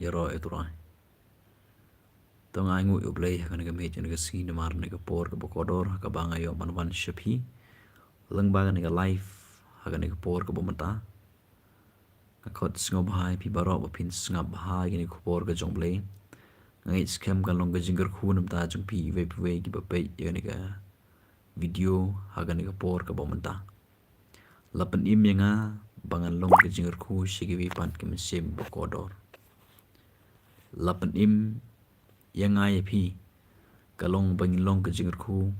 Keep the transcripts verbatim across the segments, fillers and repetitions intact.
Ïaroh ïa u Trai. To nga ai nguh ïa u Blei ha kane ka miet, ha kane ka sngi namar kane ka por kaba kordor ha kaba nga ïoh ban wan sha phi lyngba kane ka live ha kane ka por kaba mynta. Nga khot sngewbha ïa phi baroh ba phin sngap bha ïa kane ka khubor ka jong u Blei. Nga ngeit skhem kan long ka jingkyrkhu namar jong phi iwei pa iwei kiba peit ïa kane ka video ha kane ka por kaba mynta. La pynim ïa nga ba ngan long ka jingkyrkhu sha kiwei pat ki mynsiem ba kordor. La pynim ïa nga ïa phi ka long ba ngin long ka jingkyrkhu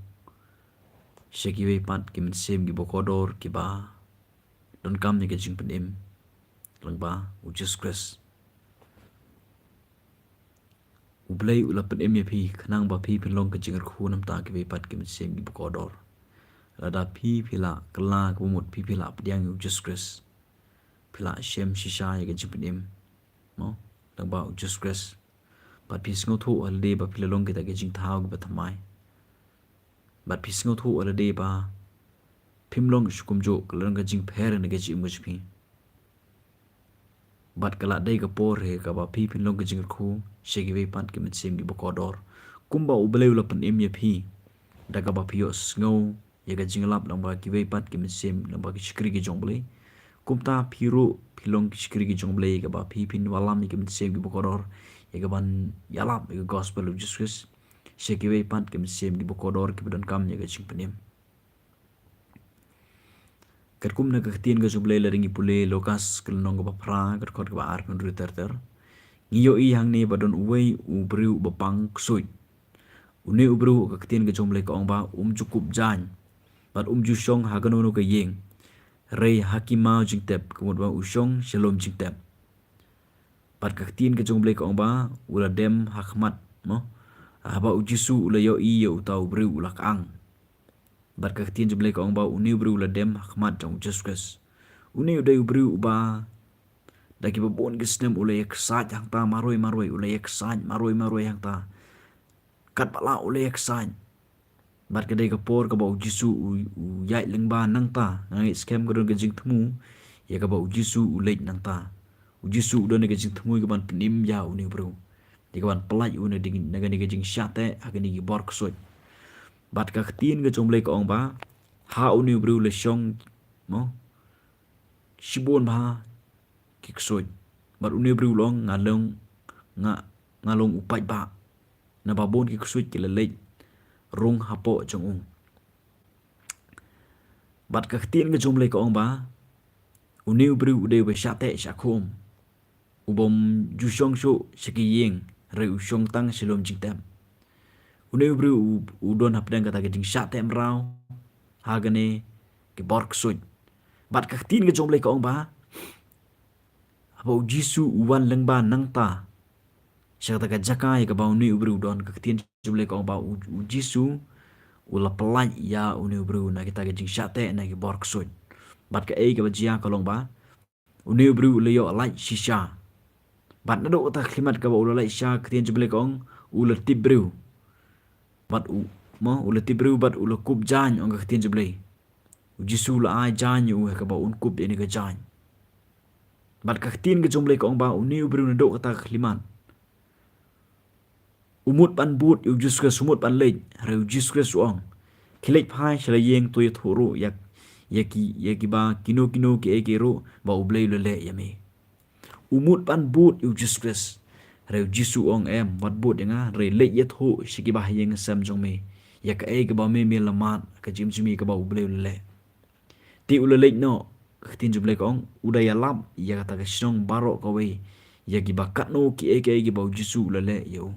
sha kiwei pat ki mynsiem kiba kordor kiba donkam ïa ka jingpynim lyngba u Jisu Khrist. U Blei u la pynim ïa phi khnang ba phi phin long ka jingkyrkhu namar kiwei pat ki mynsiem kiba kordor. Lada phi phi la kylla ka bamut, phi phi la pdiang ïa u Jisu Khrist, phi la shem shisha ïa ka jingpynim, mo, lyngba u Jisu Khrist. Bad phi sngewthuh ha lade ba phi la long kita ki jingthaw kiba thymmai. Bad phi sngewthuh ha lade ba phim long shu kumjuh, ka la long ka jingpher na ka jingim ka jong phi. Bad ka la dei ka por hi kaba phi phin long ka jingkyrkhu sha kiwei pat ki mynsiem kiba kordor. Kumba u Blei u la pynim ïa phi da kaba phi ïohsngew ïa ka jingïalap lyngba kiwei pat ki mynsiem, lyngba ki shakri ki jong u Blei. Kumta phi ruh phi long ki shakri ki jong u Blei kaba phi phin wallam ïa ki mynsiem kiba kordor ïa kaban ïalap ïa ka gospel u Jisu Khrist sha kiwei pat ki mynsiem kiba kordor kiba donkam ïa ka jingpynim. Katkum na ka ktien ka jong u Blei, lada ngi pule Lukas ka lynnong kaba phra, ka dkhot kaba ar, ngi ïohi hangne ba don uwei u briew uba pang ksuid. Une u briew, ka ktien ka jong u Blei ka ong ba um ju kup jaiñ bad um ju shong ha kano kano ka ïing, hynrei ha ki maw jingtep, ka mut ba u shong sha lum jingtep. Bad ka ktien ka jong u Blei ka ong ba u la dem ha khmat, mo, haba u Jisu u la ïohi ïa uta u briew u la kyang. Bad ka ktien jong u Blei ka ong ba une u briew u la dem ha khmat jong u Jisu Khrist. Une u dei u briew uba da kiba bun ki snem u la ïaksaid hangta marwei marwei, u la ïaksaid marwei marwei hangta. Katba lah u la ïaksaid. Bad ka dei ka por kaba u Jisu u, u ïaid lyngba nangta. Nga ngeit skhem ka don ka jingthmu ïa kaba u Jisu u leit nangta. U Jisu u don ka jingthmu ïa kaban pynim ïa une u briew, ïa kaban pyllait une na kane ka jingshah teh ha kine ki bor ksuid. Bad ka ktien ka jong u Blei ka ong ba ha une u briew la shong, mo, shibun bha ki ksuid. Bad une u briew u ong, nga long, nga, nga long u paidbah. Naba bun ki ksuid ki la leit rung hapoh jong u. Bad ka ktien ka jong u Blei ka ong ba une u briew u dei uba shah teh shah khum, u bym ju shong shuh sha ki ïing, hynrei u shong tang sha lum jingtep. Une u briew u, u don hapdeng kata ka jingshah teh mraw ha kane ki bor ksuid. Bad ka ktien ka jong u Blei ka ong ba haba u Jisu u wan lyngba nangta sha kata ka jaka ïa kaba une u briew u don, ka ktien jong u Blei ka ong ba u, u Jisu u la pyllait ïa une u briew na kita ka jingshah teh na ki bor ksuid. Bad kaei kaba jia ka long ba une u briew u la ïoh lait shisha. Bad naduh kata ka khyllipmat kaba u la lait shisha, ka ktien jong u Blei ka ong u la tip briew. Bad u, mo, u la tip briew bad u la kup jaiñ, ong ka ktien jong u Blei. U Jisu u la ai jaiñ ïa u ha kaba un kup ïa kane ka jaiñ. Bad ka ktien ka jong u Blei ka ong ba une u briew naduh kata ka khyllipmat u mut ban bud ïa u Jisu Khrist, u mut ban leit, hynrei u Jisu Khrist u ong, khie leit phai sha la ïing, to ïathuh ruh ïa, ïa ki, ïa kiba kino kino kiei kiei ruh ba u Blei u la leh ïa me. U mut ban bud ïa u Jisu Khrist, hynrei u Jisu u ong, em, wat bud ïa nga, hynrei leit ïathuh sha kiba ha ïing ha sem jong me ïa kaei kaba me me la mad ha ka jingim jong me, kaba u Blei u la leh. Te u la leit noh, ka ktien jong u Blei ka ong, u da ïalap ïa kata ka shnong baroh kawei, ïa kiba katno kiei kiei kiba u Jisu u la leh ïa u.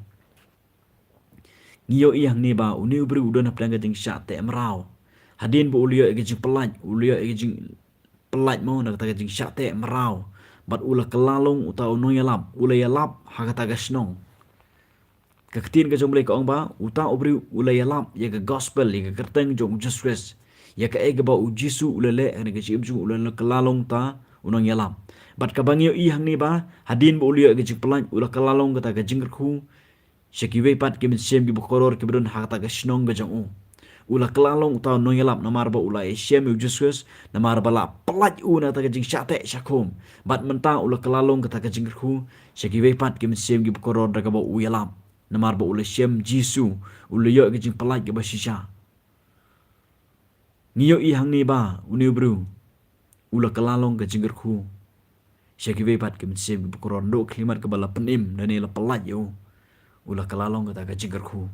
Ngi ïohi hangne ba une u briew u don hapdeng ka jingshah teh mraw. Hadien ba u la ïoh ïa ka jingpyllait, u la ïoh ïa ka jingpyllait, mo, na kata ka jingshah teh mraw, bad u la kylla long uta u nongïalap, u la ïalap ha kata ka shnong. Ka ktien ka jong u Blei ka ong ba uta u briew u la ïalap ïa ka gospel, ïa ka kyrteng jong u Jisu Khrist, ïa kaei kaba u Jisu u la leh ha kane ka jingim jong u, u la kylla long uta u nongïalap. Bad kaba ngi ïohi hangne ba hadien ba u la ïoh ïa ka jingpyllait, u la kylla long kata ka jingkyrkhu sha kiwei pat ki mynsiem kiba kordor kiba don ha kata ka shnong ka jong u. U la kylla long uta u nongïalap namar ba u la ïashem ïa u Jisu Khrist, namar ba la pyllait u na kata ka jingshah teh shah khum. Bad mynta u la kylla long kata ka jingkyrkhu sha kiwei pat ki mynsiem kiba kordor da kaba u ïalap. Namar ba u la shem Jisu, u la ïoh ka jingpyllait kaba shisha. Ngi ïohi hangne ba une u briew u la kylla long ka jingkyrkhu sha kiwei pat ki mynsiem kiba kordor, naduh ka khyllipmat kaba la pynim lane la pyllait ïa u, u la kylla long kata ka jingkyrkhu.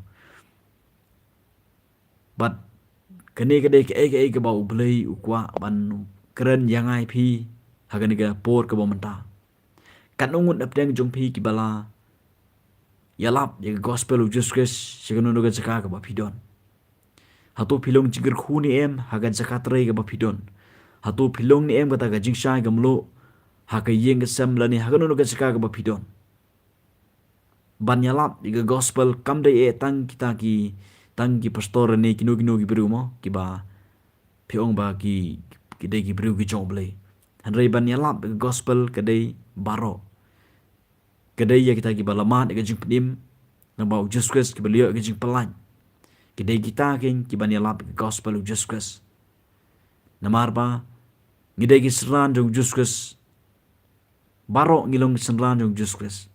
Bad kane ka dei kaei kaei kaba U Blei u kwah ban kren ïa nga ïa phi ha kane ka por kaba mynta. Katno ngut na pdeng jong phi kiba la ïalap ïa ka gospel u Jisu Khrist sha kano kano ka jaka kaba phi don? Hato phi long jingkyrkhu ne em ha ka jaka trei kaba phi don? Hato phi long ne em kata ka jingshai ka mluh ha ka ïing ka sem lane ha kano kano ka jaka kaba phi don? Ban ïalap ïa ka gospel kam dei eh tang kita ki, tang ki pastor ne kino kino ki briew mo, kiba phi ong ba ki, ki dei ki briew ki jong U Blei. Hynrei ban ïalap ïa ka gospel ka dei baroh. Ka dei ïa kita kiba la mad ïa ka jingpynim naba u Jisu Khrist, kiba la ïoh ïa ka jingpyllait. Ki dei kita kein kiban ïalap ïa ka gospel u Jisu Khrist. Namar ba ngi dei ki synran jong u Jisu Khrist. Baroh ngi long ki synran jong u Jisu Khrist.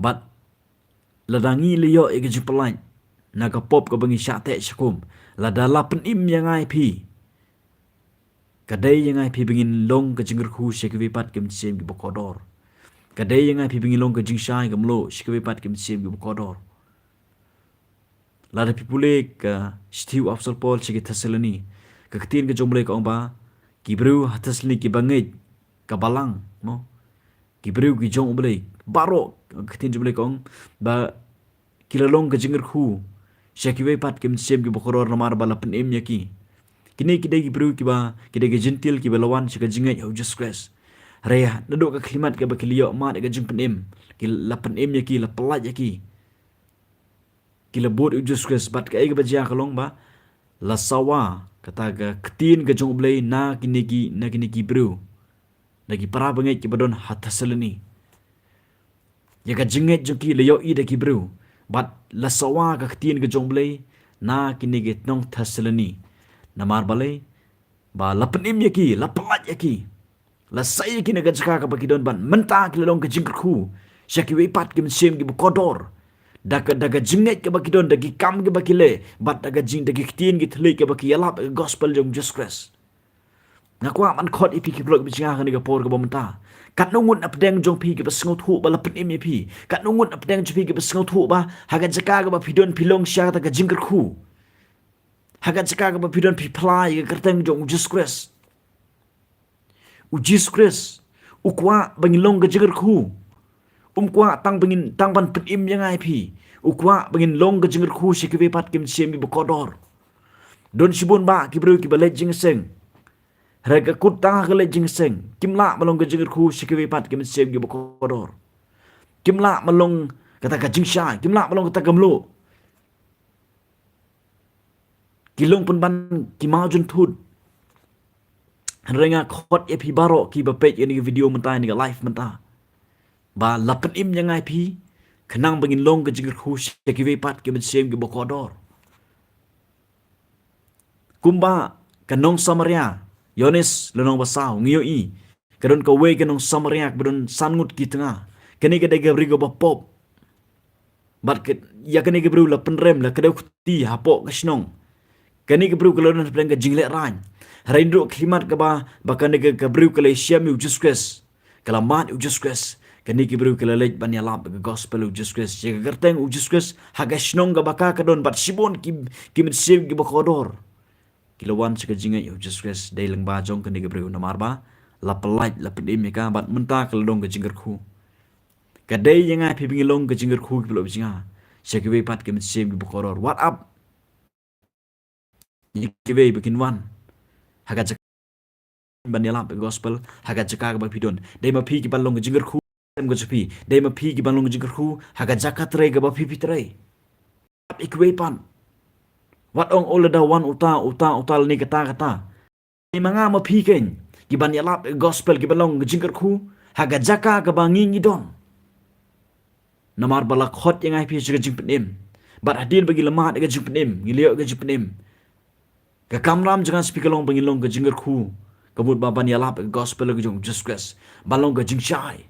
Bad lada ngi la ïoh ïa ka jingpyllait na ka pop kaba ngi shah teh shah khum, lada la pynim ïa nga ïa phi, ka dei ïa nga ïa phi ba ngin long ka jingkyrkhu sha kiwei pat ki mynsiem kiba kordor. Ka dei ïa nga ïa phi ba ngin long ka jingshai ka mluh sha kiwei pat ki mynsiem kiba kordor. Lada phi pule ka shithi u Apostol Paul sha ki Thessaloni, ka ktien ka jong U Blei ka ong ba ki briew ha Thessaloni kiba ngeit ka balang, mo, ki briew ki jong U Blei, baroh, ka ktien jong U Blei ka ong ba ki la long ka jingkyrkhu sha kiwei pat ki mynsiem kiba kordor namar ba la pynim ïa ki. Kine ki dei ki briew kiba, ki dei ki Jentil kiba la wan sha ka jingngeit ha u Jisu Khrist. Hynrei naduh ka khyllipmat kaba ki la ïoh mad ïa ka jingpynim, ki la pynim ïa ki, la pyllait ïa ki. Ki la bud ïa u Jisu Khrist, bad kaei kaba jia ka long ba la sawa kata ka ktien ka jong U Blei na kine ki, na kine ki briew, na ki para bangeit kiba don ha Thessaloni. Ïa ka jingngeit jong ki la ïohi da ki briew, bad la sawa ka ktien ka jong U Blei na kine ki nong Thessaloni. Namar balei? Ba la pynim ïa ki, la pyllait ïa ki, la sei ïa ki na ka jaka kaba ki don, bad mynta ki la long ka jingkyrkhu sha kiwei pat ki mynsiem kiba kordor, da ka, da ka jingngeit kaba ki don, da ki kam kiba ki leh, bad da ka jing, da ki ktien ki thylliej kaba ki ïalap ïa ka gospel jong u Jisu Khrist. Nga kwah ban khot ïa phi ki paralok kiba jngai ha kane ka por kaba mynta. Katno ngut na pdeng jong phi kiba sngewthuh ba la pynim ïa phi? Katno ngut na pdeng jong phi kiba sngewthuh ba ha ka jaka kaba phi don phi long shisha kata ka jingkyrkhu? Ha ka jaka kaba phi don phi phla ïa ka kyrteng jong u Jisu Khrist. U Jisu Khrist u kwah ba ngin long ka jingkyrkhu. Um kwah tang ba ngin, tang ban pynim ïa nga ïa phi. U kwah ba ngin long ka jingkyrkhu sha kiwei pat ki mynsiem kiba kordor. Don shibun bah ki briew kiba leit jingïaseng. Hynrei ka kut tang ha ka leit jingïaseng, kim lah ban long ka jingkyrkhu sha kiwei pat ki mynsiem kiba kordor. Kim lah ban long kata ka jingshai, kim lah ban long kata ka mluh. Ki long pynban ki mawjynthut. Hynrei nga khot ïa phi baroh kiba peit ïa kane ka video mynta, ïa kane ka live mynta, ba la pynim ïa nga ïa phi khnang ba ngin long ka jingkyrkhu sha kiwei pat ki mynsiem kiba kordor. Kumba ka nong Samaria, Ïoannis lynnong ba saw, ngi ïohi ka don kawei ka nong Samaria kaba don san ngut ki tnga. Kane ka dei ka briew kaba pop. Bad ka, ïa kane ka briew la pynrem, la kdew kti hapoh ka shnong. Kane ka briew ka la don hapdeng ka jinglehrain. Hynrei naduh ka khyllipmat kaba, ba kane ka, ka briew ka la ïashem ïa u Jisu Khrist, ka la mad ïa u Jisu Khrist, kane ka briew ka la leit ban ïalap ka gospel u Jisu Khrist, ïa ka kyrteng u Jisu Khrist ha ka shnong kaba ka, ka don, bad shibun ki, ki mynsiem kiba kordor ki la wan sha ka jingngeit ïa u Jisu Khrist dei lyngba jong kane ka briew, namar ba la pyllait, la pynim ïa ka, bad mynta ka la long ka jingkyrkhu. Ka dei ïa nga ïa phi ba ngin long ka jingkyrkhu ki paralok kiba jngai sha kiwei pat ki mynsiem kiba kordor. Wat ap ïa kiwei ba kin wan ha ka jaka ban ïalap ïa ka gospel ha ka jaka kaba phi don. Dei ma phi kiban long ka jingkyrkhu ha ka sem ka jong phi. Dei ma phi kiban long ka jingkyrkhu ha ka jaka trei kaba phi, phi trei. Wat ap ïa kiwei pat. Wat ong, oh, lada wan uta, uta, uta lane kata, kata. Dei ma nga ma phi kein kiban ïalap ïa ka gospel, kiban long ka jingkyrkhu ha ka jaka kaba ngi, ngi don. Namar ba la khot ïa nga ïa phi sha ka jingpynim. Bad hadien ba ngi la mad ïa ka jingpynim, ngi la ïoh ïa ka jingpynim, ka kamram jong nga sha phi ka long ba ngin long ka jingkyrkhu, ka mut ba ban ïalap ïa ka gospel ka jong u Jesus Christ, ban long ka jingshai.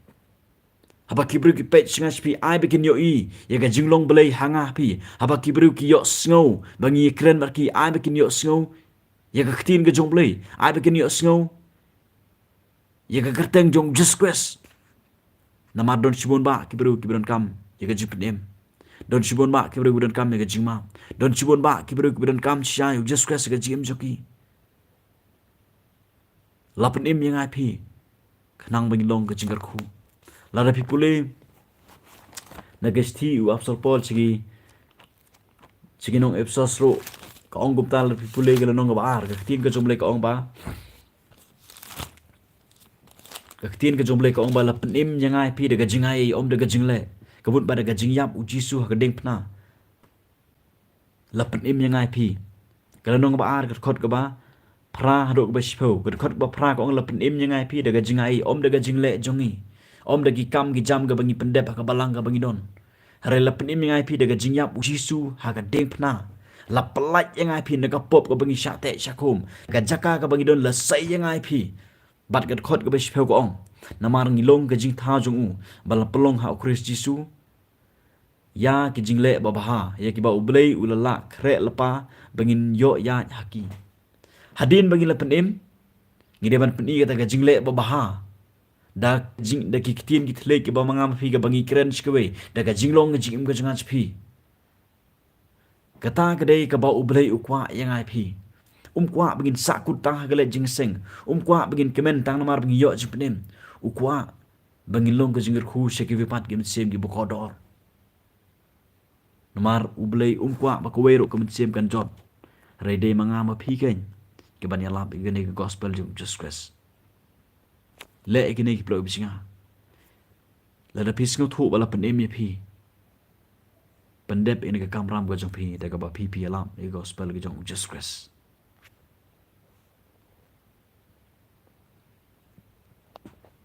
Haba ki briew ki peit sha nga sha phi, ai ba kin ïohi ïa ka jinglong Blei ha nga ha phi. Haba ki briew ki ïohsngew ba ngi kren bad ki, ai ba kin ïohsngew ïa ka ktien ka jong Blei, ai ba kin ïohsngew ïa ka kyrteng jong u Jesus Christ. Namar don shibun bah ki briew kiba donkam ïa ka jingpynim. Don shibun bah ki briew kiba donkam ïa ka jingmap. Don shibun bah ki briew kiba donkam shisha ïa u Jesus Christ ïa ka jingim jong ki. La pynim ïa nga ïa phi khnang ba ngin long ka jingkyrkhu. Lada phi pule na ka shithi u apostol Paul sha ki, sha ki nong Ephesos ruh, ka ong kumta, lada phi pule ka lynnong kaba ar, ka ktien ka jong Blei ka ong ba, ka ktien ka jong Blei ka ong ba la pynim ïa nga ïa phi da ka jingai, ym da ka jingleh, ka mut ba da ka jingïap u Jisu ha ka diengphna. La pynim ïa nga ïa phi. Ka lynnong kaba ar, ka dkhot kaba phra haduh kaba shiphew. Ka dkhot kaba phra ka ong la pynim ïa nga ïa phi da ka jingai, ym da ka jingleh jong ngi, ym da ki kam ki jam kaba ngi pyndep ha ka balang kaba ngi don. Hynrei la pynim ïa nga ïa phi da ka jingïap u Jisu ha ka diengphna. La pyllait ïa nga ïa phi na ka pop kaba ngi shah teh shah khum, ka jaka kaba ngi don, la sei ïa nga ïa phi. Bad ka dkhot kaba shiphew ka ong, namar ngi long ka jingthaw jong u, ba la pynlong ha u Khrist Jisu ïa ki jingleh babha, ïa kiba u Blei u la lah khreh lypa ba ngin ïoh ïaid ha ki. Hadien ba ngi la pynim, ngi dei ban pyni kata ka jingleh babha da jing, da ki ktien ki thylliej kiba ma nga ma phi kaba ngi kren sha kawei, da ka jinglong ka jingim ka jong nga sha phi. Kata ka dei kaba u Blei u kwah ïa nga ïa phi. Um kwah ba ngin sahkut tang ha ka leit jingïaseng. Um kwah ba ngin kmen tang namar ba ngin ïoh jingpynim. U kwah ba ngin long ka jingkyrkhu sha kiwei pat ki mynsiem kiba kordor. Namar u Blei um kwah ba kawei ruh ka mynsiem kan jot. Hynrei dei ma nga ma phi keiñ kiban ïalap ïa kane ka gospel jong u Jesus Christ. Leh ïa kine ki pynlong ïa phi sha nga. Lada phi sngewthuh ba la pynim ïa phi, pyndep ïa kane ka kamram ka jong phi da kaba phi, phi ïalap ïa ka gospel ka jong u Jesus Christ.